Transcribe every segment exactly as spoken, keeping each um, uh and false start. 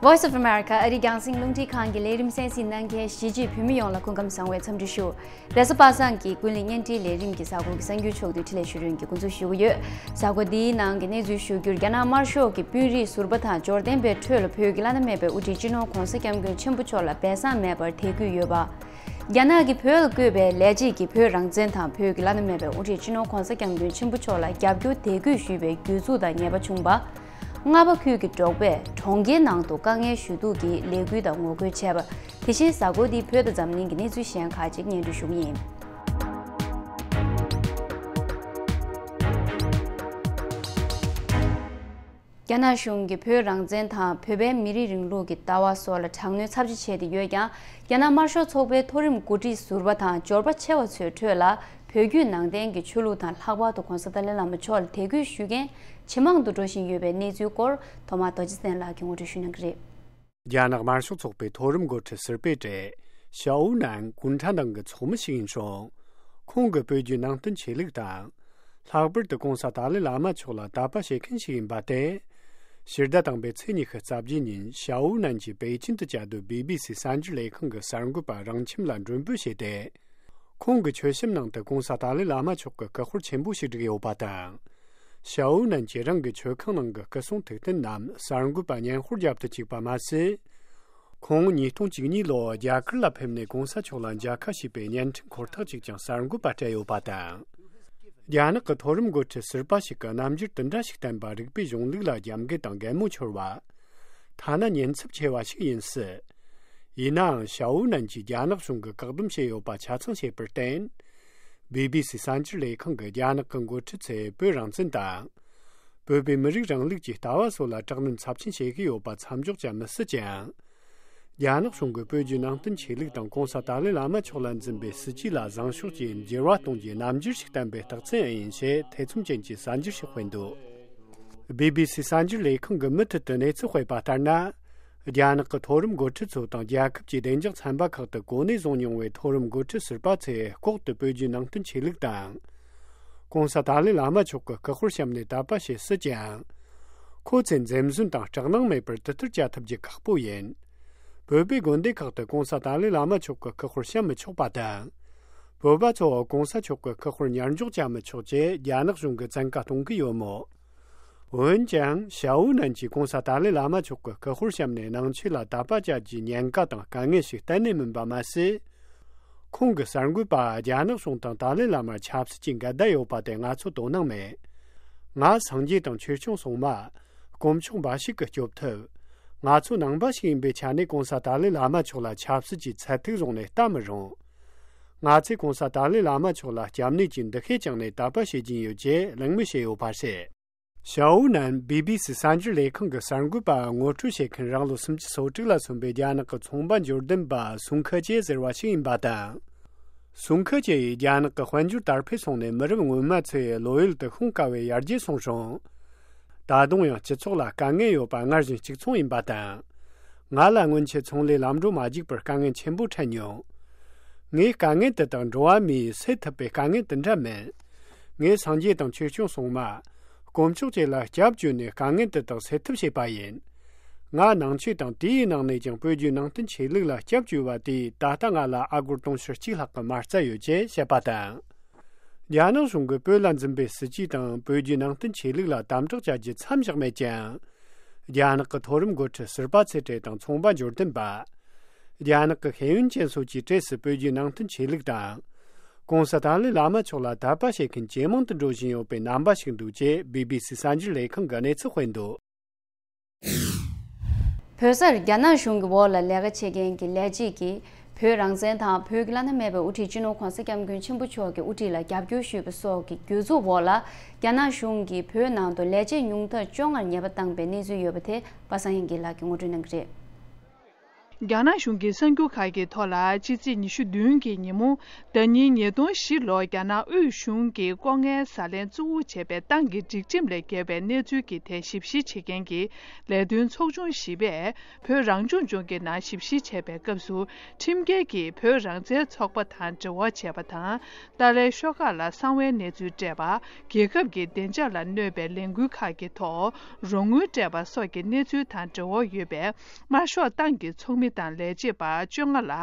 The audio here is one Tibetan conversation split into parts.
Voice of America ཨ་རིའི་རྒྱང་སྲིང་རླུང་འཕྲིན་ཁང་གི་ལས་རིམ་གསན་གཟིགས་གནང་མཁན་གཞིས་བྱེས་བོད་མི་ཡོངས་ལ་སྐུ་ཁམས་བཟང་བའི་འཚམས་འདྲི་ཞུ། རེས་གཟའ་པ་སངས་ཀྱི་ཀུན་གླེང་བརྙན་འཕྲིན་ལས་རིམ་གྱི་གཟའ་འཁོར་གྱི་གསར་འགྱུར་ཕྱོགས་བསྡུས་འཕྲིན་ལས་ཞུ་རིན་གྱིས་འགོ་འཛུགས་ཞུ་གི་ཡོད། གཟའ་འཁོར་འདིའི་ནང་གི་གནས་ཚུལ་ཞུ་རྒྱུར། རྒྱ་ནག་དམར་ཤོག་གི་དཔོན་རིགས་ཟུར་པ་དང་འབྱོར་ལྡན་པའི་ཁྲོད་ལ་བོད་ཀྱི་བླ་ན་མེད་པའི་དབུ་ཁྲིད་སྤྱི་ནོར་༧གོང་ས་༧སྐྱབས་མགོན་ཆེན་པོ་མཆོག་ལ་སྦས་གསང་མེད་པར་དད་གུས་ཡོད་པ། རྒྱ་ནག་གིས་བོད་ལ་བསྐོས་པའི་ལས་བྱེད་ཀྱིས་བོད་རང་བཙན་དང་བོད་ཀྱི་བླ་ན་མེད་པའི་དབུ་ཁྲིད་སྤྱི་ནོར་༧གོང་ས་༧སྐྱབས་མགོན་ཆེན་པོ་མཆོག་ལ་རྒྱབ་སྐྱོར་དད་གུས་ཞུས་པའི་གྱོད་འཛུགས་དང་ཉེས་པ་བྱུང་བ། རྔ་པ་ཁུལ་གྱི་འབྲོག་པས་གྲོང་ཁྱེར་ནང་དུ་དཀའ་ངལ་ཞུ་གཏུག་གི་ལས་འགུལ་དང་ངོ་རྒོལ་བྱས་པ། དེ་བཞིན་གཟའ་འཁོར་འདིའི་བོད་དང་འཛམ་གླིང་གི་གནས་ཚུལ་གཞན་ཁག་ཅིག་སྙན་སྒྲོན་ཞུ་གི་ཡིན། རྒྱ་ནག་གཞུང་གིས་བོད་རང་བཙན་དང་བོད་པའི་མི་རིགས་རིང་ལུགས་ཀྱི་ལྟ་བ་སོགས་ལ་དྲག་གནོན་ཚབས་ཆེ་བྱས་ཏེ་ཡོད་ཀྱང་། རྒྱ་ནག་དམར་ཤོག་ཚོགས་པའི་མཐོ་རིམ་འགོ་ཁྲིད་ཟུར་པ་དང་འབྱོར་པ་ཆེ་བ་ཚོའི་ཁྲོད་ལ། བོད་བརྒྱུད་ནང་བསྟན་གྱི་ཆོས་ལུགས་དང་། ལྷག་པར་དུ་༧གོང་ས་ཏཱ་ལའི་བླ་མ་མཆོག་ལ་དད་གུས་ཞུ་མཁན་ཇེ་མང་དུ་འགྲོ་བཞིན་ཡོད་པའི་གནས་ཚུལ་སྐོར། ཐོག་མར་རྡོ་རྗེ་བཙན་ལགས་ཀྱིས་ངོ་སྤྲོད་ཞུ་གནང་གི་རེད། རྒྱ་ནག་དམར་ཤོག་ཚོགས་པའི་མཐོ་རིམ་འགོ་ཁྲིད་ཟུར་པའི་གྲས་ཞའོ་ནན་གུང་ཁྲན་ཏང་གི་ཚོགས་མི་ཞིག་ཡིན་ཞིང་། ཁོང་གིས་བོད་བརྒྱུད་ནང་བསྟན་ཆོས་ལུགས་དང་། ལྷག་པར་དུ་༧གོང་ས་ཏཱ་ལའི་བླ་མ་མཆོག་ལ་དད་པ་བྱེད་མཁན་ཞིག་ཡིན་པ་སྟེ། ཕྱི་ཟླ་དང་པོའི་ཚེས་ཉི་ཤུ་རྩ་བརྒྱད་ཉིན་ཞའོ་ནན་གྱིས་པེ་ཅིན་དུ་བཅའ་སྡོད་བི་བི་སི་གསར་འགྱུར་ལས་ཁང་གི་གསར་འགོད་པ་རང་ཁྱིམ་ལ་མགྲོན་འབོད་བྱས་ཏེ། ཁོང་གི་མཆོད་བཤམས་ནང་དུ་༧གོང་ས་ཏཱ་ལའི་བླ་མ་མཆོག་གི་སྐུ་ཧོར་ཆེན་པོ་ཞིག་བསྒྲིགས་ཡོད་པ་དང་། ཞའོ་ནན་གྱིས་རང་གི་མཆོད་ཁང་ནང་གི་སྐུ་སྲུང་ཐུགས་རྟེན་རྣམས་གསར་འགོད་པ་སྙན་ཧོར་རྒྱབ་ཏུ་བཅུག་པ་མ་ཟད། ཁོང་ཉིས་སྟོང་བཅུ་གཉིས་ལོར་རྒྱ་གར་ལ་ཕེབས་ནས་༧གོང་ས་མཆོག་ལ་མཇལ་ཁ་ཞུས་པའི་བརྙན་འཕྲིན་འཁོར་ཐག་ཅིག་ཀྱང་གསར་འགོད་པར་སྤྲད་ཡོད་པ་དང་། རྒྱ་ནག་གི་མཐོ་རིམ་འགོ་ཁྲིད་ཟུར་པ་ཞིག་གིས་རྣམ་འགྱུར་དེ་འདྲ་ཞིག་བསྟན་པ་རིག་པའི་གཞུང་ལུགས་ལ་རྒྱབ་འགལ་དང་འགལ་མོ་འཆོར་བ། ཐ་ན་ཉེན་ཚབས་ཆེ་བ་ཞིག་ཡིན་སྲིད། ཡིན་ནའང་ཞའོ་ནན་གྱིས་རྒྱ་ནག་གཞུང་གིས་བཀག་སྡོམ་བྱས་ཡོད་པ་ཆ་ཚང་བྱས་པར་བརྟེན། བི་བི་སི་གསར་འགྱུར་ལས་ཁང་གིས་རྒྱ་ནག་གི་འགོ་ཁྲིད་ཚོས་བོད་རང་བཙན་དང་། བོད་པའི་མི་རིགས་རིང་ལུགས་ཀྱི་ལྟ་བ་སོགས་ལ་དྲག་གནོན་ཚབས་ཆེན་བྱེད་ཀྱི་ཡོད་པ་མཚམས་འཇོག་བྱ་མི་སྲིད་ཅིང་། རྒྱ་ནག་གཞུང་གིས་བོད་བརྒྱུད་ནང་བསྟན་ཆོས་ལུགས་དང་༧གོང་ས་ཏཱ་ལའི་བླ་མ་མཆོག་ལ་འཛིན་པའི་སྲིད་ཇུས་ལ་བཟང་ཕྱོགས་ཀྱིས་འགྱུར་བ་གཏོང་རྒྱུའི་རྣམ་འགྱུར་ཞིག་བསྟན་པའི་རྟགས་མཚན་ཨེ་ཡིན་ཞེས་ཐེ་ཚོམ་ཅན་གྱི་གསར་འགྱུར་ཞིག་སྤེལ་འདུག། བི་བི་སི་གསར་འགྱུར་ལས་ཁང་གིས་མུ་མཐུད་དུ་གནས་ཚུལ་སྤེལ་བ་ལྟར་ན། རྒྱ་ནག་གི་མཐོ་རིམ་འགོ་ཁྲིད་ཚོ་དང་རྒྱལ་ཁབ་ཀྱི་བདེ་འཇགས་ཚན་པ་ཁག་ཏུ་གོ་གནས་བཟུང་མྱོང་བའི་མཐོ་རིམ་འགོ་ཁྲིད་ཟུར་པ་ཚོས་ལྐོག་ཏུ་བོད་བརྒྱུད་ནང་བསྟན་ཆོས་ལུགས་དང་། ༸གོང་ས་ཏཱ་ལའི་བླ་མ་མཆོག་གི་སྐུ་ཧོར་བཤམས་ནས་དད་པ་བྱེད་སྲིད་ཀྱང་། ཁོ་ཚོས་འཛེམ་ཟོན་དང་སྐྲག་སྣང་མེད་པར་དེ་ལྟར་བྱ་ཐུབ་རྒྱུ་ཁག་པོ་ཡིན། བོད་པའི་དགོན་སྡེ་ཁག་ཏུ་༸གོང་ས་ཏཱ་ལའི་བླ་མ་མཆོག་གི་སྐུ་ཧོར་བཤམས་མི་ཆོག་པ་དང་། བོད་པ་ཚོ་༸གོང་ས་མཆོག་གི་སྐུ་ཧོར་ཉར་འཇོག་བྱ་མི་ཆོག་ཅེས་རྒྱ་ནག་གཞུང་གིས་བཙན་བཀའ་གཏོང་གི་ཡོད་མོད། འོན་ཀྱང་ཞའོ་ནན་གྱིས་༸གོང་ས་ཏཱ་ལའི་བླ་མ་མཆོག་གི་སྐུ་ཧོར་བཤམས་ནས་ནང་ཆོས་ལ་དད་པ་བྱ་རྒྱུའི་ཉེན་ཁ་དང་དཀའ་ངལ་ཞིག་གཏན་ནས་མིན་པ་མ་ཟད། ཁོང་གིས་གསར་འགོད་པར་རྒྱ་ནག་གཞུང་དང་ཏཱ་ལའི་བླ་མར་ཆབ་སྲིད་ཀྱི་འགལ་ཟླ་ཡོད་པ་དེ་ང་ཚོ་དོ་སྣང་མེད། ང་སངས་རྒྱས་དང་ཆོས་སྐྱོང་སྲུང་མ། དཀོན་མཆོག་འབའ་ཞིག་གི་སྐྱོབ་ཐབས། ང་ཚོ་ནང་པ་ཞིག་ཡིན་པའི་ཆ་ནས་༸གོང་ས་ཏཱ་ལའི་བླ་མ་མཆོག་ལ་ཆབ་སྲིད་ཀྱི་ཚད་ཐིག་བཟུང་ནས་ལྟ་མི་རུང་། ང་ཚོས་༸གོང་ས་ཏཱ་ལའི་བླ་མ་མཆོག་ལ་སྐྱབས་གནས་ཀྱི་འདུ་ཤེས་བཅངས་ནས་དད་པ་བྱེད་ཀྱིན་ཡོད་ཅེས་གླེང་མོལ་བྱས་ཡོད་པ་རེད། ཞའོ་ནན་བི་བི་སི་གསར་འགྱུར་ལས་ཁང་གི་གསར་འགོད་པ་ངོ་སྤྲོད་བྱེད་མཁན་རང་ལོ་སུམ་ཅུ་སོ་དྲུག་ལ་སོན་པའི་རྒྱ་ནག་གི་ཚོང་པ་འབྱོར་ལྡན་པ་སུང་ཁེ་ཅེ་ཟེར་བ་ཞིག་ཡིན་པ་དང་། སུང་ཁེ་ཅེ་ཡིས་རྒྱ་ནག་གི་དཔལ་འབྱོར་དར་འཕེལ་སོང་ནས་མི་རབས་སྔོན་མ་ཚོས་བློ་ཡུལ་དུ་ཤོང་དཀའ་བའི་ཡར་རྒྱས་སོང་ཞིང་། ད་དུང་ཡང་སྤྱི་ཚོགས་ལ་དཀའ་ངལ་ཡོད་པ་སྔར་བཞིན་གཅིག་མཚུངས་ཡིན་པ་དང་། ང་ལ་སྔོན་ཆད་ཚོང་ལས་ལམ་འགྲོ་མ་འཇུག་པར་དཀའ་ངལ་ཆེན་པོ་འཕྲད་མྱོང་། ངས་དཀའ་ངལ་དེ་དག་འགྲོ་བ་མིས་སེལ་ཐུབ་པའི་དཀའ་ངལ་དེ་འདྲ་མིན། ངས་སངས་རྒྱས་དང་ཆོས་སྐྱོང་སྲུང་མ། དཀོན་མཆོག་བཅས་ལ་སྐྱབས་བཅོལ་ནས་དཀའ་ངལ་དེ་དག་སེལ་ཐབས་བྱས་པ་ཡིན། ང་ནང་ཆོས་དང་དེའི་ནང་ནས་ཀྱང་བོད་བརྒྱུད་ནང་བསྟན་ཆོས་ལུགས་ལ་སྐྱབས་བཅོལ་བ་དེས་ད་ལྟ་ང་ལ་ཨ་སྒོར་དུང་ཕྱུར་གཅིག་ལྷག་གི་མ་རྩ་ཡོད་ཅེས་བཤད་པ་དང་། རྒྱ་ནག་གཞུང་གིས་བོད་ལ་འཛིན་པའི་སྲིད་ཇུས་དང་བོད་བརྒྱུད་ནང་བསྟན་ཆོས་ལུགས་ལ་དམ་དྲག་བྱ་རྒྱུ་མཚམས་བཞག་མེད་ཀྱང་། རྒྱ་ནག་གི་མཐོ་རིམ་འགོ་ཁྲིད་ཟུར་པ་ཚོའི་གྲས་དང་ཚོང་པ་འབྱོར་ལྡན་པ། རྒྱ་ནག་གི་ཤེས་ཡོན་ཅན་སོགས་ཀྱི་གྲས་སུ་བོད་བརྒྱུད་ནང་བསྟན་ཆོས་ལུགས་དང་། ༸གོང་ས་ཏཱ་ལའི་བླ་མ་མཆོག་ལ་དད་པ་བྱེད་མཁན་ཇེ་མང་དུ་འགྲོ་བཞིན་ཡོད་པའི་རྣམ་པ་ཞིག་འདུག་ཅེས་བི་བི་སི་གསར་འགྱུར་ལས་ཁང་གིས་གནས་ཚུལ་སྤེལ་འདུག། བོད་སར་རྒྱ་ནག་གཞུང་གི་འོག་ལ་ལས་ཀ་བྱེད་མཁན་གྱི་ལས་བྱེད་ཀྱིས་བོད་རང་བཙན་དང་བོད་ཀྱི་བླ་ན་མེད་པའི་དབུ་ཁྲིད་སྤྱི་ནོར་༸གོང་ས་༸སྐྱབས་མགོན་ཆེན་པོ་མཆོག་གི་དབུ་ཁྲིད་ལ་རྒྱབ་སྐྱོར་ཞུས་པ་སོགས་ཀྱི་གྱོད་འཛུགས་འོག་ལ། རྒྱ་ནག་གཞུང་གིས་བོད་ནང་དུ་ལས་བྱེད་ཉུང་མཐར་བཅོ་ལྔར་ཉེས་པ་བཏང་པའི་གནས་ཚུལ་ཡོད་པ་དེ་པ་སངས་དབྱངས་སྐྱིད་ལགས་ཀྱིས་ངོ་སྤྲོད་གནང་གི་རེད། རྒྱ་ནག་གཞུང་གི་གསར་འགྱུར་ཁག་གི་ཐོག་ལ། ཕྱི་ཚེས་ཉི་ཤུ་བདུན་གྱི་ཉིན་མོ། ཟླ་ཉིན་ཉིས་སྟོང་བཞི་ལོར་རྒྱ་ནག་དབུས་གཞུང་གིས་ལྐོག་རྔན་ཟ་ལེན་གཙོ་བོ་བྱས་པའི་ཏང་གི་སྒྲིག་ཁྲིམས་ལས་འགལ་བའི་གནས་ཚུལ་གྱི་ཐད་ཞིབ་བཤེར་བྱེད་མཁན་གྱི་ལས་དོན་ཚོགས་ཆུང་ཞིག་པས། བོད་རང་སྐྱོང་ལྗོངས་ཀྱི་ནང་ཞིབ་བཤེར་བྱས་པའི་སྐབས་སུ། ཁྲིམས་འགལ་གྱིས་བོད་རང་བཙན་ཚོགས་པ་དང་འབྲེལ་བ་བྱས་པ་དང་། ཏཱ་ལའི་ཤོག་ཁག་ལ་གསང་བའི་གནས་ཚུལ་སྤྲད་པ། རྒྱལ་ཁབ་ཀྱི་བདེ་འཇགས་ལ་གནོད་པའི་ལས་འགུལ་ཁག་གི་ཐོག་རོགས་དངུལ་སྤྲད་པ་སོགས་ཀྱི་གནས་ཚུལ་དང་འབྲེལ་བ་ཡོད་པའི་དམར་ཤོག་ཏང་གི་ཚོགས་མི་དང་ལས་བྱེད་པ་བཅོ་ལྔ་ལ་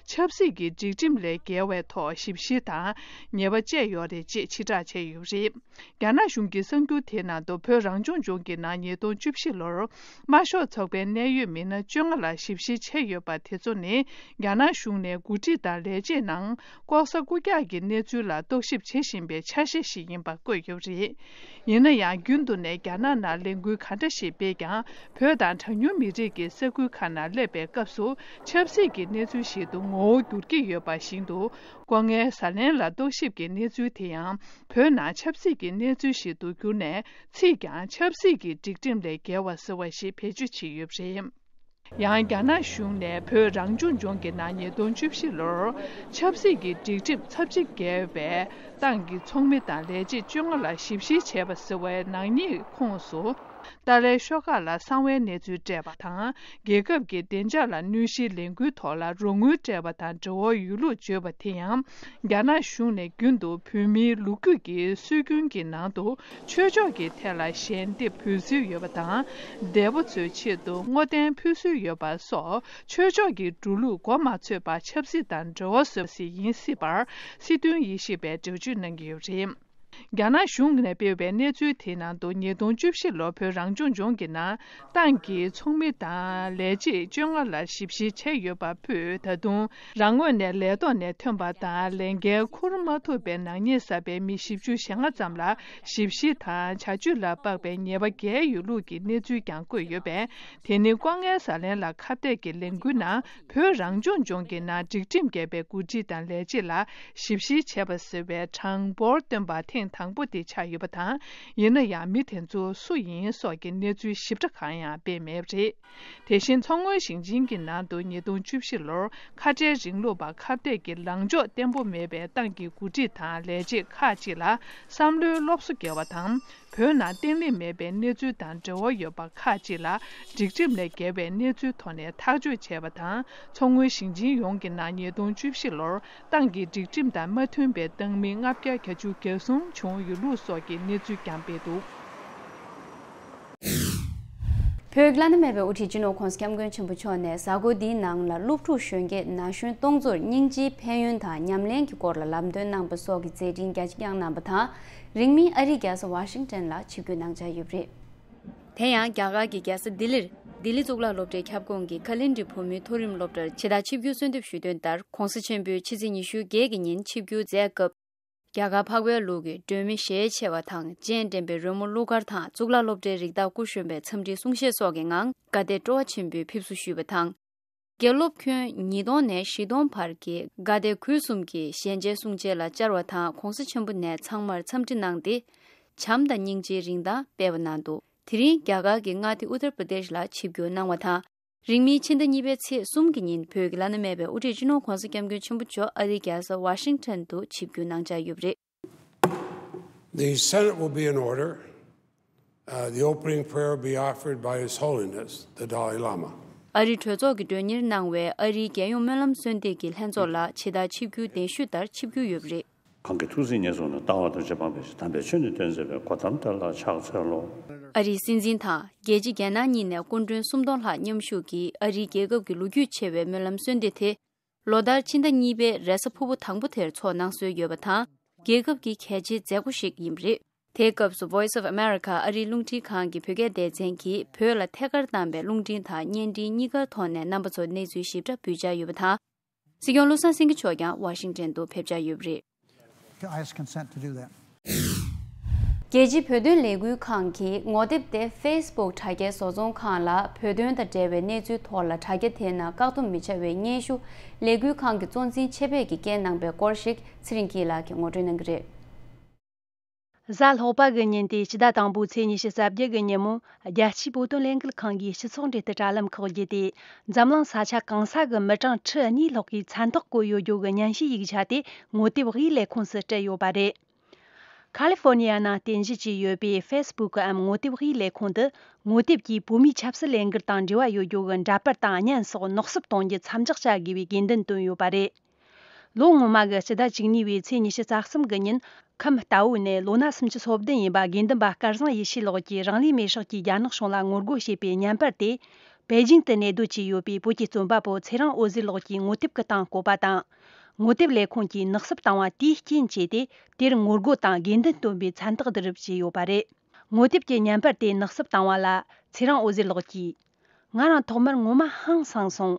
ཆབ་སྲིད་ཀྱི་སྒྲིག་ཁྲིམས་ལས་འགལ་བའི་ཐོག་ཞིབ་བཤེར་དང་ཉེས་པ་བཅད་ཡོད་རེད་ཅེས་ཕྱིར་བསྒྲགས་བྱས་ཡོད་པ་རེད། རྒྱ་ནག་གཞུང་གི་གསར་འགྱུར་དེའི་ནང་དུ། བོད་རང་སྐྱོང་ལྗོངས་ཀྱི་ནང་ཉིས་སྟོང་བཅུ་བཞི་ལོར་དམར་ཤོག་ཚོགས་པའི་གནད་ཡོད་མི་སྣ་བཅོ་ལྔ་ལ་ཞིབ་བཤེར་བྱས་ཡོད་པ་དེ་ཚོ་ནི། རྒྱ་ནག་གཞུང་ནས་འགོ་ཁྲིད་དང་ལས་བྱེད་ནང་ལྐོག་ཟ་རྐུ་འཁྱག་གི་གནས་ཚུལ་ལ་རྟོག་ཞིབ་བྱེད་བཞིན་པའི་ཆ་ཤས་ཤིག་ཡིན་པ་བཀོད་ཡོད་པ་རེད། ཡིན་ན་ཡང་། རྒྱུན་དུ་ནས་རྒྱ་ནག་ནང་ལས་འགུལ་ག་འདྲ་ཞིག་སྤེལ་ཀྱང་། བོད་དང་གྲངས་ཉུང་མི་རིགས་ཀྱི་ས་ཁུལ་ཁག་ནང་སླེབས་པའི་སྐབས་སུ། ཆབ་སྲིད་ཀྱི་གནས་ཚུལ་ཞིག་ཏུ་ངོ་བོ་འགྱུར་གྱི་ཡོད་པ་བཞིན་དུ། ལྐོག་རྔན་ཟ་ལེན་ལ་རྟོག་ཞིབ་ཀྱི་གནས་ཚུལ་དེ་ཡང་། བོད་ནང་ཆབ་སྲིད་ཀྱི་གནས་ཚུལ་ཞིག་ཏུ་གྱུར་ནས། ཚིག་ཀྱང་ཆབ་སྲིད་ཀྱི་སྒྲིག་ཁྲིམས་ལས་འགལ་བ་ཟེར་བ་ཞིག་བེད་སྤྱོད་བྱས་ཡོད་པ་རེད། ཡང་། རྒྱ་ནག་གཞུང་ནས་བོད་རང་སྐྱོང་ལྗོངས་ཀྱི་ནང་ཉིས་སྟོང་བཅུ་བཞི་ལོར་ཆབ་སྲིད་ཀྱི་སྒྲིག་ཁྲིམས་ཚབས་ཆེན་འགལ་བའི་ཏང་གི་ཚོགས་མི་དང་ལས་བྱེད་བཅོ་ལྔ་ལ་ཞིབ་བཤེར་བྱས་པ་ཟེར་བའི་ནག་ཉེས་ཁོངས་སུ། ཏཱ་ལའི་ཤོག་ཁག་ལ་གསང་བའི་གནས་ཚུལ་སྤྲད་པ་དང་། རྒྱལ་ཁབ་ཀྱི་བདེ་འཇགས་ལ་གནོད་གཞིའི་ལས་འགུལ་ཐོག་ལ་རོགས་དངུལ་སྤྲད་པ་དང་འབྲེལ་བ་ཡོད་ལུགས་བརྗོད་པ་དེ་ཡང་། རྒྱ་ནག་གཞུང་ནས་རྒྱུན་དུ་བོད་མིའི་ལོ་རྒྱུས་ཀྱི་སྲོལ་རྒྱུན་གྱི་ནང་དུ། ཆོས་ཕྱོགས་ཀྱི་ཐད་ལ་ཞལ་འདེབས་འབུལ་སྲོལ་ཡོད་པ་དང་། འདས་པོ་ཚོའི་ཆེད་དུ་བསྔོ་རྟེན་ཕུལ་སྲོལ་ཡོད་པ་སོགས། ཆོས་ཕྱོགས་ཀྱི་འགྲོ་ལུགས་མགོ་མ་ཚོས་པར་ཆབ་སྲིད་དང་འབྲེལ་བ་བཟོ་བ་ཞིག་ཡིན་སྲིད་པར། སྲིད་དོན་ཡེ་ཤེས་པས་འགྲེལ་བརྗོད་གནང་གི་ཡོད་པ་རེད། རྒྱ་ནག་གཞུང་ནས་སྤེལ་བའི་གནས་ཚུལ་དེའི་ནང་དུ། ཉིས་སྟོང་བཅུ་བཞི་ལོར་བོད་རང་སྐྱོང་ལྗོངས་ཀྱི་ནང་ཏང་གི་ཚོགས་མི་དང་ལས་བྱེད་བཅོ་ལྔ་ལ་ཞིབ་བཤེར་བྱས་ཡོད་པ་ཕུད། ད་དུང་རང་ངོས་ནས་ལས་ཐོག་ནས་ཐོན་པ་དང་། ལས་འགན་འཁུར་མ་ཐུབ་པའི་ནག་ཉེས་བསགས་པའི་མི་བཞི་བཅུ་ཞེ་ལྔ་ཙམ་ལ་ཞིབ་བཤེར་དང་བྱ་སྤྱོད་ལ་དཔག་པའི་ཉེས་པ་འགེལ་ཡོད་ལུགས་ཀྱི་གནས་ཚུལ་ཀྱང་བཀོད་ཡོད་པས། དེ་ནི་ལྐོག་རྔན་ཟ་ལེན་ལ་ཁ་གཏད་ཀྱི་ལས་འགུལ་ནང་། བོད་རང་སྐྱོང་ལྗོངས་ཀྱི་ནང་སྒྲིག་ཁྲིམས་འགལ་བའི་འགོ་ཁྲིད་དང་ལས་བྱེད་ལ་ཞིབ་བཤེར་བྱས་པ་ཟེར་བའི་གྲངས་འབོར་བཏོན་པ་ཐེངས་དང་པོ་དེ་ཆགས་ཡོད་པ་དང་། ཡིན་ན་ཡང་མི་དེ་ཚོ་སུ་ཡིན་སོགས་ཀྱི་གནས་ཚུལ་ཞིབ་ཕྲ་གང་ཡང་སྤེལ་མེད་པ་རེད། དེ་བཞིན་མཚོ་སྔོན་ཞིང་ཆེན་གྱི་ནང་དུ་ཉིས་སྟོང་བཅུ་བཞི་ལོར་ཁ་བྲལ་རིང་ལུགས་པ་ཁ་གཏད་ཀྱི་ལངས་ཕྱོགས་བརྟན་པོ་མེད་པའི་ཏང་གི་འགོ་ཁྲིད་དང་ལས་བྱེད་ཁག་ཅིག་ལ་བསམ་བློའི་སློབ་གསོ་བརྒྱབ་པ་དང་། བོད་ནང་བརྟན་ལྷིང་མེད་པའི་གནས་ཚུལ་དང་འབྲེལ་བ་ཡོད་པ་ཁག་ཅིག་ལ་སྒྲིག་ཁྲིམས་ལས་འགལ་བའི་གནས་ཚུལ་ཐོག་ནས་ཐག་གཅོད་བྱས་པ་དང་། མཚོ་སྔོན་ཞིང་ཆེན་ཡོངས་ཀྱི་ནང་ཉིས་སྟོང་བཅུ་བཞི་ལོར་ཏང་གི་སྒྲིག་ཁྲིམས་དང་མ་མཐུན་པའི་ཏང་མི་ལྔ་བརྒྱ་གྱ་བཅུ་གྱ་གསུམ་བྱུང་ཡོད་ལུགས་སོགས་ཀྱི་གནས་ཚུལ་ཀྱང་སྤེལ་འདུག། བོད་ཀྱི་བླ་ན་མེད་པའི་དབུ་ཁྲིད་སྤྱི་ནོར་༸གོང་ས་༸སྐྱབས་མགོན་ཆེན་པོ་མཆོག་ནས་གཟའ་འཁོར་འདིའི་ནང་ལ་སློབ་ཕྲུག་གཞོན་སྐྱེས་ན་གཞོན་སྟོང་ཚོར་སྙིང་རྗེའི་ཕན་ཡོན་དང་ཉམས་ལེན་གྱི་སྐོར་ལ་ལམ་སྟོན་གནང་པ་སོགས་ཀྱི་མཛད་འཕྲིན་རྒྱ་ཆེ་བསྐྱངས་གནང་པ་དང་། རིང་མིན་ཨ་རིའི་རྒྱལ་ས་ཝ་ཤིང་ཊོན་ལ་ཆིབས་བསྒྱུར་གནང་འཆར་ཡོད་པ་རེད། དེ་ཡང་རྒྱ་གར་གྱི་རྒྱལ་ས་ལྡི་ལིར་ལྡི་ལི་གཙུག་ལག་སློབ་གྲྭའི་ཁྱབ་ཁོངས་ཀྱི་ཀ་ལིན་དྲི་བུ་མིའི་མཐོ་རིམ་སློབ་གྲྭར་ཕྱི་ཟླ་ཆིབས་བསྒྱུར་གསོལ་འདེབས་ཞུས་དོན་ལྟར། ༸གོང་ས་ཆེན་པོས་ཕྱི་ཚེས་ཉི་ཤུ་བརྒྱད་ཀྱི་ཉིན་ཆིབས་བསྒྱུར་མཛད་སྐབས། རྒྱ་གར་འཕགས་པའི་ལུགས་ཀྱི་སྒྲོན་མེ་ཞལ་ཕྱེ་བ་དང་། སྤྱན་འདྲེན་པའི་རོལ་མོ་གླུ་གར་དང་གཙུག་ལག་སློབ་གྲྭའི་རིགས་བདག་སྐུ་གཞོན་པའི་འཚམས་འདྲིའི་གསུང་བཤད་སོགས་ཀྱི་ངང་དགའ་དད་སྤྲོ་བ་ཆེན་པོས་ཕེབས་བསུ་ཞུས་པ་དང་། དགེ་སློབ་ཁྱོན་ཉིས་སྟོང་ནས་བཞི་སྟོང་བར་གྱིས་དགའ་དད་གུས་གསུམ་གྱིས་ཞལ་མཇལ་གསུང་བྱེད་ལ་བཅར་བ་དང་། ༸གོང་ས་ཆེན་པོ་ནས་ཚང་མར་འཚམས་འདྲི་གནང་སྟེ། བྱམས་དང་སྙིང་རྗེའི་རིན་ཐང་སྤེལ་བ་གནང་འདུག། དེ་རིང་རྒྱ་གར་གྱི་མངའ་སྡེ་ཨུ་ཏར་པྲ་དེཤ་ལ་ཆིབས་བསྒྱུར་གནང་བ་དང་། རིང་མིན་ཕྱི་ཟླ་གཉིས་པའི་ཚེས་གསུམ་གྱི་ཉིན་བོད་ཀྱི་བླ་ན་མེད་པའི་དབུ་ཁྲིད་སྤྱི་ནོར་༸གོང་ས་༸སྐྱབས་མགོན་ཆེན་པོ་མཆོག་ཨ་རིའི་རྒྱལ་ས་ཝ་ཤིང་ཊོན་དུ་ཆིབས་བསྒྱུར་གནང་འཆར་ཡོད་པ་རེད། The Senate will be in order. Uh, the opening prayer will be offered by His Holiness, the Dalai Lama. ཨ་རིའི་གྲོས་ཚོགས་ཀྱི་མགྲོན་གཉེར་གནང་བའི་ཨ་རིའི་རྒྱལ་ཡོངས་སྨོན་ལམ་གསོལ་འདེབས་ཀྱི་ལྷན་ཚོགས་ལ་ཇི་ལྟར་ཆིབས་བསྒྱུར་གདན་ཞུས་ལྟར་ཆིབས་བསྒྱུར་ཡོད་པ་རེད། གང་གི་ཐུགས་བརྩེ་ཉེར་བཟུང་ནས། ལྟ་བ་ཐམས་ཅད་སྤངས་པའི་ཕྱིར། དམ་པའི་ཆོས་ནི་སྟོན་མཛད་པའི། གོ་ཏམ་དེ་ལ་ཕྱག་འཚལ་ལོ། ཨ་རིའི་སྲིད་འཛིན་དང་རྒྱལ་སྤྱི་རྒྱལ་ནང་གཉིས་ནས་སྐུ་མགྲོན་སུམ་སྟོང་ལྷག་མཉམ་ཞུགས་ཀྱིས་ཨ་རིའི་རྒྱལ་ཁབ་ཀྱི་ལོ་རྒྱུས་ཆེ་བའི་སྨོན་ལམ་གསོལ་འདེབས་དེ། ལོ་ལྟར་ཕྱི་ཟླ་གཉིས་པའི་རེས་གཟའ་ཕུར་བུ་དང་པོ་དེར་ཚོགས་གནང་སྲོལ་ཡོད་པ་དང་། རྒྱལ་ཁབ་ཀྱི་གལ་ཆེའི་མཛད་སྒོ་ཞིག་ཡིན་པ་རེད། དེའི་སྐབས་སུ་Voice of America ཨ་རིའི་རླུང་འཕྲིན་ཁང་གི་བོད་སྐད་སྡེ་ཚན་གྱིས་བོད་ལ་ཐད་ཀར་བཏང་པའི་རླུང་འཕྲིན་དང་བརྙན་འཕྲིན་གཉིས་ཀའི་ཐོག་ནས་རྣམ་པ་ཚོར་གནས་ཚུལ་ཞིབ་ཕྲ་འབུལ་འཆར་ཡོད་པ་དང་། སྲིད་སྐྱོང་བློ་བཟང་སེང་གེ་མཆོག་ཀྱང་ཝ་ཤིང་ཊོན་དུ་ཕེབས་འཆར་ཡོད་པ་རེད། I ask consent to do that. རྒྱལ་སྤྱིའི་བོད་དོན་ལས་འགུལ་ཁང་གིས་ངོ་དེབ་དེ་Facebook དྲ་རྒྱའི་བཟོ་ཚོང་ཁང་ལ་བོད་དོན་དང་འབྲེལ་བའི་གནས་ཚུལ་ཐོག་ལ་དྲ་རྒྱ་དེའི་ནང་བཀག་སྡོམ་མི་བྱ་བའི་སྙན་ཞུ་ལས་འགུལ་ཁང་གི་གཙོ་འཛིན་ཆེ་བེད་ཀྱིས་བསྐྱལ་གནང་པའི་སྐོར་ཞིག་ཚེ་རིང་སྐྱིད་ལགས་ཀྱིས་ངོ་སྤྲོད་གནང་གི་རེད། གཟའ་ལྷག་པ་གི་ཉིན་ཏེ་སྤྱི་ཟླ་དང་པོའི་ཚེས་ཉི་ཤུ་རྩ་བརྒྱད་གི་ཉིན་མོ། རྒྱལ་སྤྱིའི་བོད་དོན་ལས་འགུལ་ཁང་གིས་སྤྱི་ཚོགས་འབྲེལ་མཐུད་དྲ་ལམ་ཁག་བརྒྱུད་དེ། འཛམ་གླིང་ས་ཆ་གང་ས་གི་མི་གྲངས་ཁྲི་གཉིས་ལྷག་གིས་མཚན་རྟགས་བཀོད་ཡོད་རྒྱུ་གི་སྙན་ཞུའི་ཡིག་ཆ་དེ་ངོ་དེབ་དབུས་ལས་ཁུངས་སུ་སྤྲད་ཡོད་པ་རེད། ཁ་ལི་ཧྥོར་ནི་ཡ་ནང་རྟེན་གཞི་བྱས་ཡོད་པའི་ཧྥེ་སི་བུག་གམ་ངོ་དེབ་དབུས་ལས་ཁུངས་དུ། ངོ་དེབ་ཀྱིས་བོད་མིའི་ཆབ་སྲིད་ལས་འགུལ་དང་འབྲེལ་བ་ཡོད་རྒྱུ་གི་འདྲ་པར་དང་བརྙན་སོགས་ནག་བསུབ་གཏོང་རྒྱུ་མཚམས་འཇོག་བྱ་དགོས་པའི་དགོས་འདུན་བཏོན་ཡོད་པ་རེད། ལོ་སྔོན་མ་གི་སྤྱི་ཟླ་བཅུ་གཉིས་པའི་ཚེས་ཉི་ཤུ་རྩ་གསུམ་གི་ཉིན། ཁམས་རྟའུ་ནས་ལོ་ན་སུམ་ཅུ་སོ་བདུན་ཡིན་པ་དགེ་འདུན་པ་སྐལ་བཟང་ཡེ་ཤེས་ལགས་ཀྱིས་རང་ལུས་མེར་བསྲེགས་ཀྱིས་རྒྱ་ནག་གཞུང་ལ་ངོ་རྒོལ་བྱས་པའི་བརྙན་པར་དེ། པེ་ཅིང་དུ་གནས་སྡོད་བྱས་ཡོད་པའི་བོད་ཀྱི་རྩོམ་པ་པོ་ཚེ་རིང་འོད་ཟེར་ལགས་ཀྱིས་ངོ་དེབ་ཀྱི་སྟེང་བཀོད་པ་དང་། ངོ་དེབ་ལས་ཁུངས་ཀྱིས་ནག་བསུབ་བཏང་བ་དེའི་རྐྱེན་བྱས་ཏེ། དེར་ངོ་རྒོལ་དང་དགོས་འདུན་བཏོན་པའི་མཚན་རྟགས་འདི་རུ་བྲིས་ཡོད་པ་རེད། ངོ་དེབ་ཀྱི་བརྙན་པར་དེ་ནག་བསུབ་བཏང་བ་ལ། ཚེ་རིང་འོད་ཟེར་ལགས་ཀྱིས། ང་རང་ཐོག་མར་ངོ་མ་ཧང་སངས་སོང་།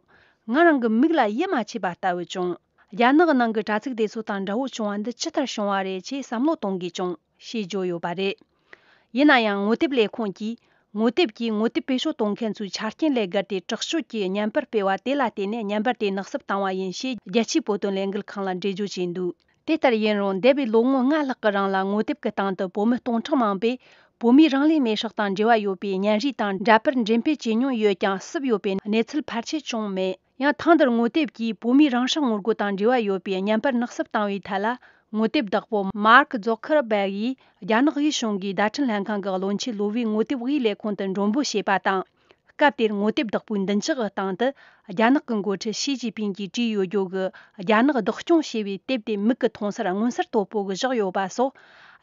ང་རང་གི་མིག་ལ་ཡིད་མ་ཆེས་པ་ལྟ་བུ་བྱུང་། རྒྱ་ནག་གི་ནང་གི་དྲ་ཚིགས་དེ་ཚོ་དང་འདྲ་བོ་བྱུང་བ་འདི་ཅི་ལྟར་བྱུང་བ་རེད་ཅེས་བསམ་བློ་གཏོང་དགོས་བྱུང་ཞེས་བརྗོད་ཡོད་པ་རེད། ཡིན་ན་ཡང་ངོ་དེབ་ལས་ཁུངས་ཀྱིས། ངོ་དེབ་ཀྱིས་ངོ་དེབ་བེད་སྤྱོད་གཏོང་མཁན་ཚོའི་ཆ་རྐྱེན་ལས་བརྒལ་ཏེ་དྲག་སྤྱོད་ཀྱིས་བརྙན་པར་སྤེལ་བ་དེ་ལ་བརྟེན་ནས་བརྙན་པར་དེ་ནག་བསུབ་བཏང་བ་ཡིན་ཞེས་རྒྱལ་སྤྱིའི་བོད་དོན་ལས་འགུལ་ཁང་ལ་འགྲེལ་བརྗོད་བྱས་འདུག་དེ་ལྟར་ཡིན་རུང་འདས་པའི་ལོ་ངོ་ལྔ་ལྷག་གི་རིང་ལ་ངོ་དེབ་ཀྱི་སྟེང་དུ་བོད་མི་སྟོང་ཕྲག་མང་པོས་བོད་མིའི་རང་ལུས་མེར་བསྲེགས་དང་འབྲེལ་བ་ཡོད་པའི་བརྙན་རིས་དང་འདྲ་པར་འགྲེམས་སྤེལ་བྱེད་མྱོང་ཡོད་ཀྱང་བསུབ་ཡོད་པའི་གནས་ཚུལ་ཕལ་ཆེར་བྱུང་མེད། ཡང་ཐེངས་འདིར་ངོ་དེབ་ཀྱིས་བོད་མིའི་རང་སྲོག་ངོ་རྒོལ་དང་འབྲེལ་བ་ཡོད་པའི་བརྙན་པར་ནག་བསུབ་བཏང་བའི་ཐད་ལ། ངོ་དེབ་བདག་པོ་མཱརྐ་ཛོ་ཁར་བྷེག་ཡིས་རྒྱ་ནག་དབུས་གཞུང་གིས་བརྡ་འཕྲིན་ལྷན་ཁང་གི་བློན་ཆེན་ལོ་ཝུའི་ངོ་དེབ་དབུས་ལས་ཁུངས་དུ་མགྲོན་འབོད་བྱས་པ་དང་། སྐབས་དེར་ངོ་དེབ་བདག་པོའི་མདུན་ཅག་གི་སྟེང་དུ་རྒྱ་ནག་གི་འགོ་ཁྲིད་ཞི་ཅིན་ཕིང་གིས་བྲིས་ཡོད་རྒྱུ་གི་རྒྱ་ནག་བདག་སྐྱོང་བྱས་པའི་དེབ་དེ་མིག་གིས་མཐོང་སར་མངོན་གསལ་དོད་པོ་གིས་བཞག་ཡོད་པ་སོགས།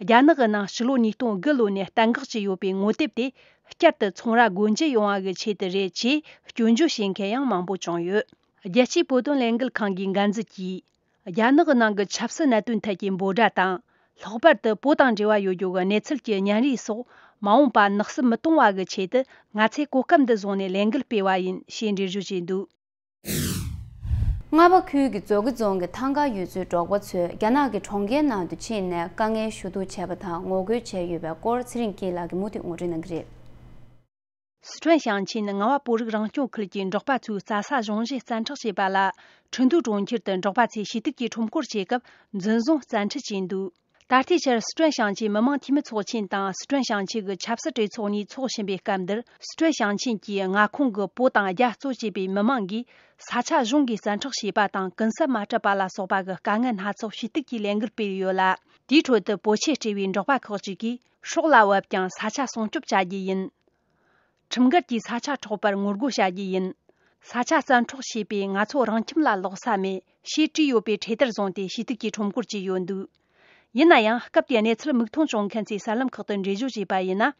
རྒྱ་ནག་གི་ནང་ཕྱི་ལོ་ཉིས་སྟོང་དགུ་ལོ་ནས་གཏན་འགག་བྱས་ཡོད་པའི་ངོ་དེབ་དེ་བསྐྱར་དུ་ཚོང་ར་སྒོ་འབྱེད་ཡོང་བ་གི་ཆེད་དུ་རེད་ཅེས་སྐྱོན་བརྗོད་བྱེད་མཁན་ཡང་མང་པོ་བྱུང་ཡོད། རྒྱལ་སྤྱིའི་བོད་དོན་ལས་འགུལ་ཁང་གིས་འགན་འཛིན་གྱིས། རྒྱ་ནག་གི་ནང་གི་ཆབ་སྲིད་གནད་དོན་ཐད་ཀྱི་འབོད་སྒྲ་དང་། ལྷག་པར་དུ་བོད་དང་འབྲེལ་བ་ཡོད་རྒྱུ་གི་གནས་ཚུལ་གྱི་བརྙན་རིས་སོགས་མ་འོངས་པ་ནག་བསུབ་མི་གཏོང་བ་གི་ཆེད་དུ། ང་ཚོས་གོ་སྐབས་འདི་བཟུང་ནས་ལས་འགུལ་སྤེལ་བ་ཡིན་ཞེས་འགྲེལ་བརྗོད་བྱས་འདུག་རྔ་བ་ཁུལ་གྱི་མཛོ་སྐྱེས་རྫོང་གི་ཐང་ག་ཡུལ་ཚོའི་འབྲོག་པ་ཚོས་རྒྱ་ནག་གི་གྲོང་ཁྱེར་ནང་དུ་ཕྱིན་ནས་དཀའ་ངལ་ཞུ་གཏུག་བྱས་པ་དང་ངོ་རྒོལ་བྱས་ཡོད་པའི་སྐོར་ཚེ་རིང་སྐྱིད་ལགས་ཀྱིས་མུ་མཐུད་ངོ་སྤྲོད་གནང་གི་རེད། སི་ཁྲོན་ཞིང་ཆེན་རྔ་བ་བོད་རིགས་རང་སྐྱོང་ཁུལ་གྱི་འབྲོག་པ་ཚོའི་རྩྭ་ས་གཞུང་བཞེས་རྩྭ་འཁྲབ་བྱས་པ་ལ། ཁྲིན་ཏུའུ་གྲོང་ཁྱེར་དུ་འབྲོག་པ་ཚོས་ཞུས་གཏུག་གིས་ཁྲོམ་སྐོར་བྱེད་སྐབས་འཛིན་བཟུང་རྩྭ་འཁྲུད་བྱས་འདུག་ད་ལྟའི་ཆར་སི་ཁྲོན་ཞིང་ཆེན་མི་དམངས་འཐུས་མི་ཚོགས་ཆེན་དང་སི་ཁྲོན་ཞིང་ཆེན་གྱི་ཆབ་སྲིད་གྲོས་ཚོགས་གཉིས་འཚོགས་བཞིན་པའི་སྐབས་འདིར། སི་ཁྲོན་ཞིང་ཆེན་གྱི་མངའ་ཁོངས་ཀྱི་བོད་དང་རྒྱ་གཙོ་བྱས་པའི་མི་མང་གིས་ས་ཆ་གཞུང་གིས་རྩྭ་འཁྲུད་བྱས་པ་དང་ཀུན་གསབ་མ་སྤྲད་པ་ལ་སོགས་པ་གི་དཀའ་ངལ་སྣ་ཚོགས་ཞུས་གཏུག་གིས་ལས་འགུལ་སྤེལ་ཡོད་ལ། དེའི་ཁྲོད་དུ་བོད་ཆས་སྤྲས་པའི་འབྲོག་པ་ཁག་ཅིག་གིས་སྲོག་ལ་བབ་ཀྱང་ས་ཆ་སྲུང་སྐྱོབ་བྱ་རྒྱུ་ཡིན། ཁྲིམས་འགལ་གྱིས་ས་ཆ་འཕྲོག་པར་ངོ་རྒོལ་བྱ་རྒྱུ་ཡིན། ས་ཆ་རྩྭ་འཕྲོག་བྱས་པས་ང་ཚོ་རང་ཁྱིམ་ལ་ལོག་ས་མེད་ཞེས་བྲིས་ཡོད་པའི་འཕྲེད་དར་བཟུང་སྟེ་ཞུས་གཏུག་གིས་ཁྲོམ་སྐོར་བྱས་ཡོད་འདུག་ཡིན་ན་ཡང་སྐབས་དེའི་གནས་ཚུལ་མིག་མཐོང་བྱུང་མཁན་ཚོས་གསར་ལམ་ཁག་ཏུ་འགྲེལ་བརྗོད་བྱས་པ་ཡིན་ན།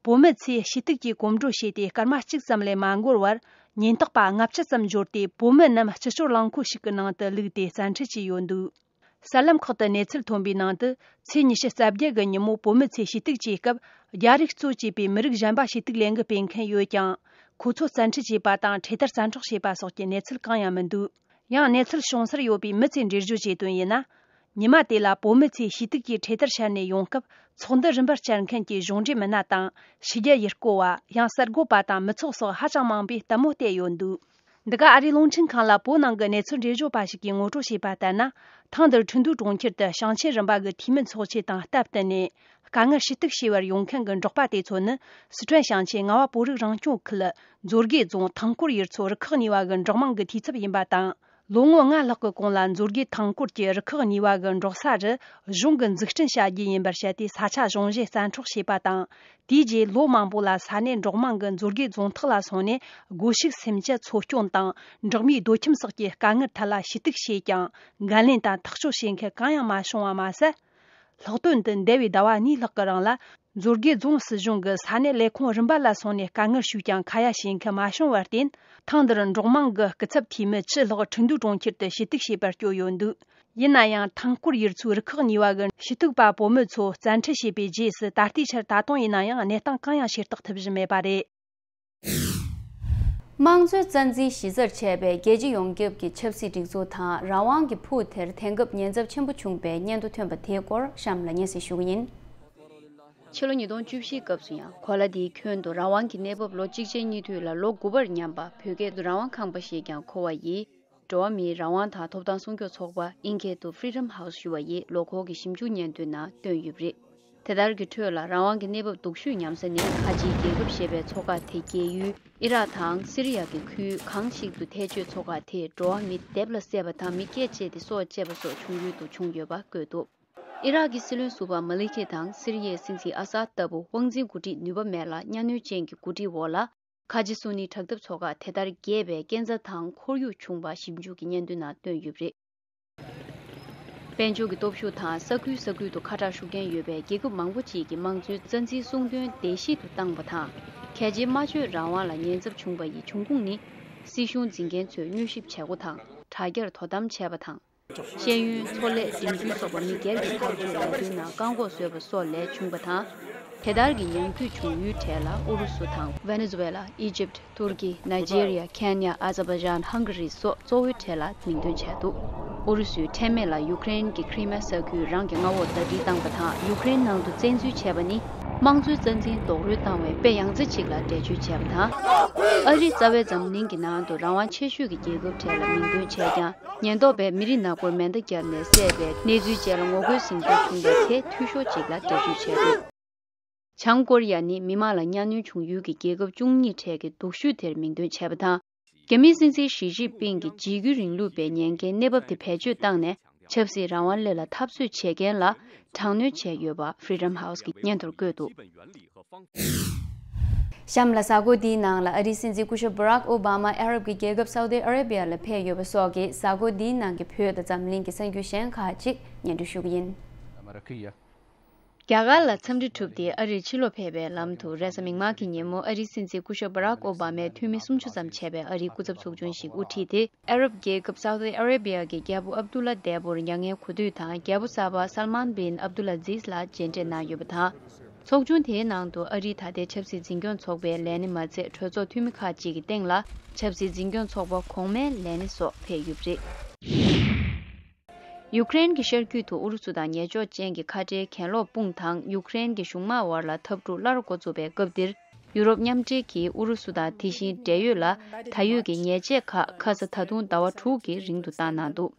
བོད་མི་ཚོས་ཞུས་གཏུག་གིས་གོམ་བགྲོད་བྱས་ཏེ་སྐར་མ་གཅིག་ཙམ་ལས་མ་འགོར་བར་ཉེན་རྟོག་པ་ལྔ་བཅུ་ཙམ་འབྱོར་ཏེ་བོད་མི་རྣམས་སྤྱི་སྤྱོད་རླངས་འཁོར་ཞིག་གི་ནང་དུ་བླུགས་ཏེ་རྩྭ་འཁྲུད་བྱས་ཡོད་འདུག་གསར་ལམ་ཁག་ཏུ་གནས་ཚུལ་ཐོན་པའི་ནང་དུ། ཚེས་ཉི་ཤུ་རྩ་བརྒྱད་གི་ཉིན་མོ་བོད་མི་ཚོས་ཞུས་གཏུག་བྱེད་སྐབས། རྒྱ་རིགས་གཙོ་བྱས་པའི་མི་རིགས་གཞན་པ་ཞུས་གཏུག་ལས་འགུལ་སྤེལ་མཁན་ཡོད་ཀྱང་། ཁོ་ཚོ་རྩྭ་འཁྲུད་བྱས་པ་དང་འཕྲེད་དར་རྩྭ་འཕྲོག་བྱས་པ་སོགས་ཀྱི་གནས་ཚུལ་གང་ཡང་མི་འདུག་ཡང་གནས་ཚུལ་བྱུང་སར་ཡོད་པའི་མི་ཚོས་འགྲེལ་བརྗོད་བྱས་དོན་ཡིན་ན། ཉི་མ་དེ་ལ་བོད་མི་ཚོས་ཞུས་གཏུག་གིས་འཕྲེད་དར་ཤར་ནས་ཡོང་སྐབས། ཚོགས་འདུ་རིམ་པར་བཅར་མཁན་གྱི་གཞུང་འབྲེལ་མི་སྣ་དང་། ཕྱི་རྒྱལ་ཡུལ་སྐོར་བ། ཡང་གསར་འགོད་པ་དང་མི་ཚོགས་སོགས་ཧ་ཅང་མང་པོས་ལྟད་མོ་བལྟས་ཡོད་འདུག་འདི་ག་ཨ་རིའི་རླུང་འཕྲིན་ཁང་ལ་བོད་ནང་གི་གནས་ཚུལ་འགྲེལ་བརྗོད་པ་ཞིག་གིས་ངོ་སྤྲོད་བྱས་པ་ལྟར་ན། ཐེངས་འདིར་ཁྲིན་ཏུའུ་གྲོང་ཁྱེར་དུ་ཞིང་ཆེན་རིམ་པ་གི་འཐུས་མི་ཚོགས་ཆེན་དང་སྟབས་བསྟུན་ནས། དཀའ་ངལ་ཞུ་གཏུག་བྱེད་པར་ཡོང་མཁན་གྱི་འབྲོག་པ་དེ་ཚོ་ནི། སི་ཁྲོན་ཞིང་ཆེན་རྔ་བ་བོད་རིགས་རང་སྐྱོང་ཁུལ་མཛོད་དགེ་རྫོང་ཐང་སྐོར་ཡུལ་ཚོ་རུ་ཁག་གཉིས་པ་གི་འབྲོག་དམངས་ཀྱི་འཐུས་ཚབ་ཡིན་པ་དང་། ལོ་ངོ་ལྔ་ལྷག་གི་གོང་ལ་མཛོད་དགེ་ཐང་སྐོར་གྱི་རུ་ཁག་གཉིས་པ་གི་འབྲོག་ས་རུ་གཞུང་གིས་འཛུགས་སྐྲུན་བྱ་རྒྱུ་ཡིན་པར་བཤད་དེ། ས་ཆ་གཞུང་བཞེས་རྩྭ་འཕྲོག་བྱས་པ་དང་། དེའི་རྗེས་ལོ་མང་པོ་ལ་ས་གནས་འབྲོག་དམངས་ཀྱིས་མཛོད་དགེ་རྫོང་ཐག་ལ་སོང་ནས། སྒོ་ཕྱུགས་སེམས་ཅན་འཚོ་སྐྱོང་དང་། འབྲོག་མིའི་སྡོད་ཁྱིམ་སོགས་ཀྱི་དཀའ་ངལ་ཐད་ལ་ཞུ་གཏུག་བྱས་ཀྱང་། འགན་ལེན་དང་ཐག་གཅོད་བྱེད་མཁན་གང་ཡང་མ་བྱུང་བ་མ་ཟད། ལྷག་དོན་དུ་འདས་པའི་ཟླ་བ་གཉིས་ལྷག་གི་རིང་ལ། མཛོད་དགེ་རྫོང་སྲིད་གཞུང་གིས་ས་གནས་ལས་ཁུངས་རིམ་པ་ལ་སོང་ནས་དཀའ་ངལ་ཞུས་ཀྱང་ཁ་ཡ་བྱེད་མཁན་མ་བྱུང་བར་བརྟེན། ཐེངས་འདིར་འབྲོག་དམངས་ཀྱི་སྐུ་ཚབ་འཐུས་མི་བཅུ་ལྷག་ཁྲིན་ཏུའུ་གྲོང་ཁྱེར་དུ་ཞུ་གཏུག་བྱེད་པར་བསྐྱོད་ཡོད་འདུག་ཡིན་ན་ཡང་། ཐང་སྐོར་ཡུལ་ཚོའི་རུ་ཁག་གཉིས་པ་གི་ཞུ་གཏུག་པ་བོད་མི་ཚོ་རྩྭ་འཁྲུད་བྱས་པའི་རྗེས་སུ། ད་ལྟའི་ཆར་ད་དུང་ཡིན་ན་ཡང་གནས་སྟངས་གང་ཡང་ཤེས་རྟོགས་ཐུབ་བཞིན་མེད་པ་རེད། དམངས་གཙོའི་རྩ་འཛིན་གཞི་རྩར་བྱས་པའི་རྒྱལ་སྤྱི་ཡོངས་ཁྱབ་ཀྱི་ཆབ་སྲིད་སྒྲིག་འཛུགས་དང་རང་དབང་གི་ཕུགས་དེར་དེང་སྐབས་ཉེན་ཚབས་ཆེན་པོ་བྱུང་བའི་སྙན་ཐོ་ཐོན་པ་དེའི་སྐོར་གཤམ་ལ་སྙན་སེང་ཞུ་གི་ཡིན། ཕྱི་ལོ་ཉིས་སྟོང་བཅུ་བཞིའི་སྐབས་སུ་ཡང་གོ་ལ་འདིའི་ཁྱོན་དུ་རང་དབང་གི་གནས་བབ་ལོ་གཅིག་ཅན་གཉིས་མཐུད་ལ་ལོ་དགུ་པར་མཉམ་པ་བོད་སྐད་དུ་རང་དབང་ཁང་པ་ཞེས་ཀྱང་གོ་བ་ཡིས། འགྲོ་བ་མིའི་རང་དབང་དང་ཐོབ་ཐང་སྲུང་སྐྱོབ་ཚོགས་པ་ཨིན་སྐད་དུ་Freedom House ཞུ་བ་ཡིས་ལོ་འཁོར་གྱི་ཞིབ་འཇུག་སྙན་ཐོའི་ནང་བཏོན་ཡོད་པ་རེད། དེ་ལྟར་གྱི་ཁྲོད་ལ་རང་དབང་གི་གནས་བབ་སྡུག་ཤོས་ཉམས་ས་ནི་ཁ་ཆེའི་རྒྱལ་ཁབ་ཞེས་པའི་ཚོགས་ཁག་དེ་རྒྱལ་ཡུལ་ཨི་རག་དང་སི་རི་ཡ་གི་ཁུལ་གང་ཞིག་ཏུ་ཐེ་བྱུས་ཚོགས་ཁག་དེས་འགྲོ་བ་མི་སྡེབ་ལ་བསད་པ་དང་མི་སྐད་བཅད་དེ་སྲོག་བཅད་པ་སོགས་བྱུང་ཡུལ་དུ་བྱུང་ཡོད་པ་བཀོད་འདུག་ཨི་རག་གི་སྲིད་བློན་ཟུར་པ་མ་ལི་ཁི་དང་སི་རི་ཡའི་སྲིད་འཛིན་ཨ་སཱད་ལྟ་བུ་དབང་འཛིན་འགོ་ཁྲིད་ནུས་པ་མེད་ལ་གཉའ་གནོན་ཅན་གྱི་འགོ་ཁྲིད་འོག་ལ། ཁ་ཆེ་སུ་ནི་དྲག་འཐབ་ཚོགས་ཁག་དེ་ལྟར་རྒྱས་པའི་རྐྱེན་རྩ་དང་ཁོར་ཡུག་བྱུང་བ་ཞིབ་འཇུག་གི་སྙན་ཐོའི་ནང་བཏོན་ཡོད་པ་རེད། དཔལ་འབྱོར་གྱི་སྟོབས་ཤུགས་དང་ས་ཁུལ་ས་ཁུལ་དུ་ཁ་གྲག་ཤུགས་ལྡན་ཡོད་པའི་རྒྱལ་ཁབ་མང་པོ་ཅིག་གིས་དམངས་གཙོའི་རྩ་འཛིན་སྲུང་དོན་བརྡལ་བཤིག་ཏུ་བཏང་བ་དང་། གལ་ཆེའི་སྨྲ་བརྗོད་རང་དབང་ལ་ཉེན་ཚབས་བྱུང་བ་ཡི་འབྱུང་ཁུངས་ནི། སྲིད་གཞུང་འཛིན་མཁན་ཚོས་མྱུལ་ཞིབ་བྱེད་སྒོ་དང་དྲ་རྒྱར་དོ་དམ་བྱས་པ་དང་། ཤེས་ཡོན། འཚོ་ལས། འགྲིམ་འགྲུལ་སོགས་པ་མི་སྒེར་གྱི་ཐག་གཅོད་ལས་དོན་ནང་བཀག་འགོག་བཟོས་པ་སོགས་ལས་བྱུང་བ་དང་། དེ་ལྟར་གྱི་ཉམས་རྒུད་བྱུང་ཡུལ་གྲས་ལ་ཨུ་རུ་སུ་དང་། ཝེ་ནེ་ཛུ་ཝེ་ལ། ཨི་ཇིབ། ཏུར་ཀི། ནཱི་ཇི་རི་ཡ། ཁེན་ཡ། ཨ་ཛར་བྷ་ཇཱན། ཧང་ག་རི་སོགས་གཙོ་བོའི་གྲས་ལ་མིང་འདོན་བྱས་འདུག་ཨུ་རུ་སུས་ཁྲེལ་མེད་ལ་ཡུ་ཀེ་རེན་གྱི་ཁི་རི་མེ་ས་ཁུལ་རང་གི་མངའ་འོག་ཟླ་སྒྲིལ་བཏང་པ་དང་། ཡུ་ཀེ་རེན་ནང་དུ་བཙན་འཛུལ་བྱས་པ་ནི། དམངས་གཙོའི་རྩ་འཛིན་རྡོག་རོལ་བཏང་བའི་དཔེ་ཡང་རྩེ་གཅིག་ལ་འགྲེལ་བརྗོད་བྱས་པ་དང་། ཨ་རིའི་རྩ་བའི་འཛམ་གླིང་གི་ནང་དུ་རང་དབང་ཆེ་ཤོས་ཀྱི་རྒྱལ་ཁབ་གྲས་ལ་མིང་འདོན་བྱས་ཀྱང་། ཉེན་རྟོག་པས་མི་རིགས་ནག་པོར་མེ་མདའ་བརྒྱབ་ནས་བསད་པའི་གནས་ཚུལ་བཅས་ལ་ངོ་རྒོལ་ཟིང་ཆ་བྱུང་བའི་ཐད་འཐུས་ཤོར་ཅིག་ལ་འགྲེལ་བརྗོད་བྱས་འདུག་བྱང་ཀོ་རི་ཡ་ནི་མི་དམངས་ལ་གཉའ་གནོན་བྱུང་ཡུལ་གྱི་རྒྱལ་ཁབ་བཅུ་གཉིས་གྲས་ཀྱི་སྡུག་ཤོས་དེར་མིང་འདོན་བྱས་པ་དང་། རྒྱ་མིའི་སྲིད་འཛིན་ཞི་ཅིན་ཕིང་གིས་འཇིགས་སྐུལ་རིང་ལུགས་པའི་ཉེན་ཁའི་གནས་བབ་དེ་བེད་སྤྱོད་བཏང་ནས་ཆབ་སྲིད་རང་དབང་སླད་ལ་འཐབ་རྩོད་བྱེད་མཁན་ལ་དྲག་གནོན་བྱས་ཡོད་པ་Freedom House་གི་སྙན་ཐོར་བཀོད་འདུག་གཤམ་ལ་གཟའ་འཁོར་འདིའི་ནང་ལ་ཨ་རིའི་སྲིད་འཛིན་སྐུ་ཞབས་Barack Obama་ཨ་རབ་ཀྱི་རྒྱལ་ཁབ་Saudi Arabia་ལ་ཕེབས་ཡོད་པ་སོགས་ཀྱིས་གཟའ་འཁོར་འདིའི་ནང་གི་བོད་དང་འཛམ་གླིང་གི་གསར་འགྱུར་གཞན་ཁག་ཅིག་སྙན་སྒྲོན་ཞུ་གི་ཡིན། རྒྱ་གར་ལ་འཚམས་འདྲི་གྲུབ་སྟེ་ཨ་རིར་ཕྱིར་ལོག་ཕེབས་པའི་ལམ་དུ་རེས་གཟའ་མིག་དམར་གྱི་ཉིན་མོ་ཨ་རིའི་སྲིད་འཛིན་སྐུ་ཞབས་Barack Obama་འཐུས་མི་སུམ་ཅུ་ཙམ་བྱས་པའི་ཨ་རིའི་སྐུ་ཚབ་ཚོགས་ཆུང་ཞིག་དབུ་ཁྲིད་དེ། ཨ་རབ་རྒྱལ་ཁབ་Saudi Arabia་གི་རྒྱལ་པོ་ཨབ་དུ་ལ་བདེ་པོར་མྱ་ངན་གུས་འདུད་དང་རྒྱལ་པོ་གསར་པ་Salman bin Abdulaziz་ལ་མཇལ་འཕྲད་གནང་ཡོད་པ་དང་། ཚོགས་ཆུང་དེའི་ནང་དུ་ཨ་རིའི་ད་ལྟའི་ཆབ་སྲིད་འཛིན་སྐྱོང་ཚོགས་པའི་ལས་སྣེ་མ་ཚད་གྲོས་ཚོགས་འཐུས་མི་ཁག་ཅིག་གི་སྟེང་ལ་ཆབ་སྲིད་འཛིན་སྐྱོང་ཚོགས་པ་གོང་མའི་ལས་སྣེ་སོགས་ཕེབས་ཡོད་པ་རེད། ཡུཀ་རེན་གྱི་ཤར་རྒྱུད་དུ་ཨུ་རུ་སུ་དང་ཉེ་ཕྱོགས་ཅན་གྱི་ཁ་བྲལ་གྱེན་ལོག་དཔུང་དང་ཡུཀ་རེན་གྱི་གཞུང་དམག་དབར་ལ་འཐབ་འཁྲུག་སླར་འགོ་བཙུགས་པའི་སྐབས་འདིར། ཡུ་རོབ་མཉམ་འབྲེལ་གྱིས་ཨུ་རུ་སུ་དང་དེ་བཞིན་འབྲེལ་ཡོད་ལ་ད་ཡོད་ཀྱི་ཉེས་ཆད་ཁག་ཁ་ས་ད་དུང་ཟླ་བ་དྲུག་གི་རིང་དུ་བཏང་གནང་འདུག་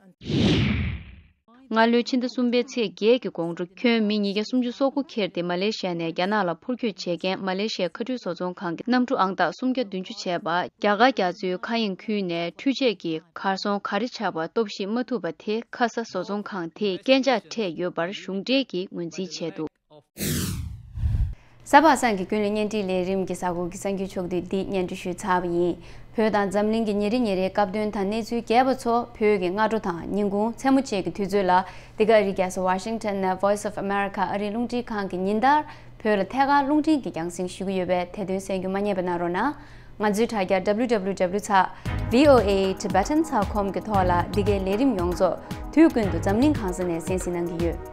སྔ་ལོའི་ཕྱི་ཟླ་གསུམ་པའི་ཚེས་བརྒྱད་ཀྱི་དགོང་དྲོ་ཁྱོན་མི་ཉིས་བརྒྱ་སུམ་ཅུ་སོ་དགུ་ཁྱེར་ཏེ་མ་ལེ་ཤི་ཡ་ནས་རྒྱ་ནག་ལ་འཕུར་སྐྱོད་བྱེད་མཁན་མ་ལེ་ཤི་ཡའི་མཁའ་འགྲུལ་བཟོ་ཚོང་ཁང་གི་གནམ་གྲུ་ཨང་རྟགས་སུམ་བརྒྱ་བདུན་ཅུ་བྱས་པ་རྒྱ་གར་རྒྱ་མཚོའི་མཁའ་དབྱིངས་ཁུལ་ནས་འཕྲུལ་ཆས་ཀྱིས་གར་སོང་ག་རེ་ཆགས་པ་སྟོབས་ཤེས་མ་ཐུབ་པ་དེ་ཁ་ས་བཟོ་ཚོང་ཁང་དེས་རྐྱེན་ཆག་འཕྲད་ཡོད་པར་གཞུང་འབྲེལ་གྱིས་ངོས་འཛིན་བྱས་འདུག་གཟའ་པ་སངས་ཀྱི་ཀུན་གླེང་བརྙན་འཕྲིན་ལས་རིམ་གྱི་གཟའ་འཁོར་གྱི་གསར་འགྱུར་ཕྱོགས་བསྡུས་འདི་སྙན་སྒྲོན་ཞུས་ཚར་བ་ཡིན། བོད་དང་འཛམ་གླིང་གི་ཉིན་རེ་ཉིན་རེའི་སྐབས་དོན་དང་གནས་ཚུལ་རྒྱས་པ་ཚོ་བོད་ཀྱི་སྔ་དྲོ་དང་ཉིན་གུང་མཚན་མོ་བཅས་ཀྱི་དུས་ཚོད་ལ་འདི་ག་ཨ་རིའི་རྒྱལ་ས་Washington་ནས་Voice of America་ཨ་རིའི་རླུང་འཕྲིན་ཁང་གི་ཉིན་ལྟར་བོད་ལ་ཐད་ཀར་རླུང་འཕྲིན་གྱིས་རྒྱང་སྲིང་ཞུ་གི་ཡོད་པས་དེ་དོན་གསན་རྒྱུ་མ་བསྙེལ་བ་གནང་རོགས་གནང་། ང་ཚོའི་དྲ་རྒྱ་W W W dot V O A Tibetan dot com་གི་ཐོག་ལ་འདི་གའི་ལས་རིམ་ཡོངས་རྫོགས་དུས་ཀུན་ཏུ་འཛམ་གླིང་གང་ས་ནས་གསན་གཟིགས་གནང་གི་ཡོད།